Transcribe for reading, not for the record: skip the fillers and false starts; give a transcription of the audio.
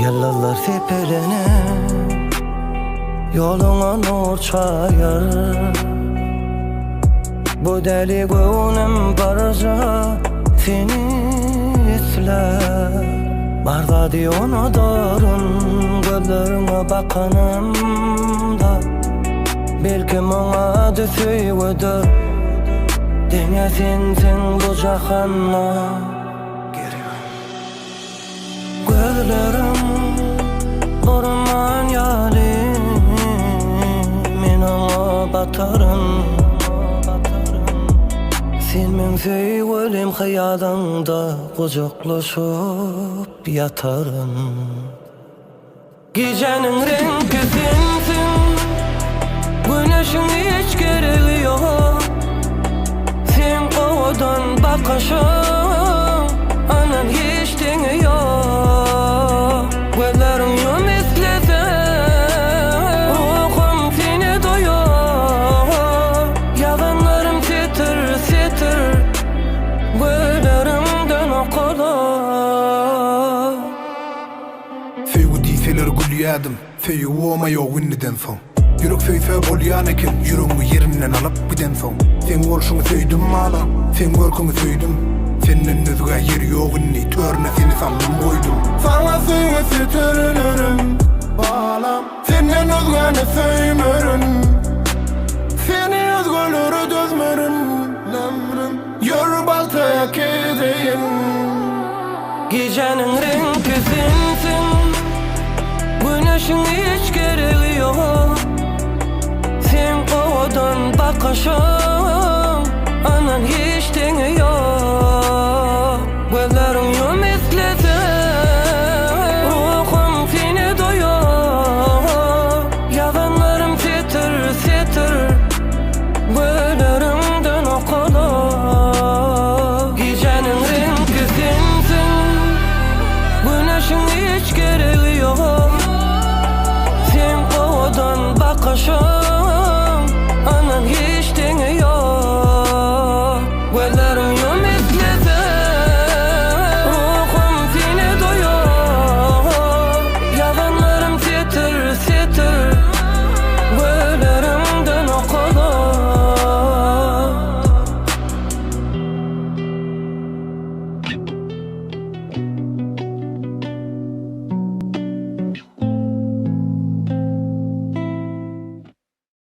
Ýyldyzlar sepelenip, ýoluňa nur çaýar. Bu däli göwnüm barja seni islär. Bar zady unudaryn gözleriňe bakanymda. Belki muň ady söýgüdir, diňe sensiň bu jahanda. Gözlerim durman ýaly Men oňa bataryn Sen meň söýgülim hyýalyňda Gujaklaşyp ýataryn Gijäniň reňki sensiň Güneşiň hiç geregi ýok Seň owadan bakyşyň Anam hiç deňi ýok Gözleriň ýum islese Ruhum seni duýar Ýazanlarym setir setir Gözleriňden okalar. Söýgi diýseler gülýädim, Söýgi woma ýok indiden soň. Ýürek söýse bolýan eken, Ýüregiňi ýerinden alyp gidensoň. Seň bolşuňy söýdüm balam, Seň görküňi söýdüm. Senden özgä ýer ýok indi, Törüne seni saldym goýdum. Saňa söýgi setirlerim, balam, Senden özgäni söýmerin. Seni özgelere dözmerin, ömrüm. Ýör balta äkideýin. Gijäniň reňki sensiň Güneşiň hiç geregi ýok Seň owadan bakyşyň Anam hiç deňi ýok Gözleriň ýum islese Ruhum seni duýar Ýazanlarym setir setir Gözleriňden okalar Gijäniň reňki sensiň Güneşiň hiç geregi ýok Seň owadan bakyşyň.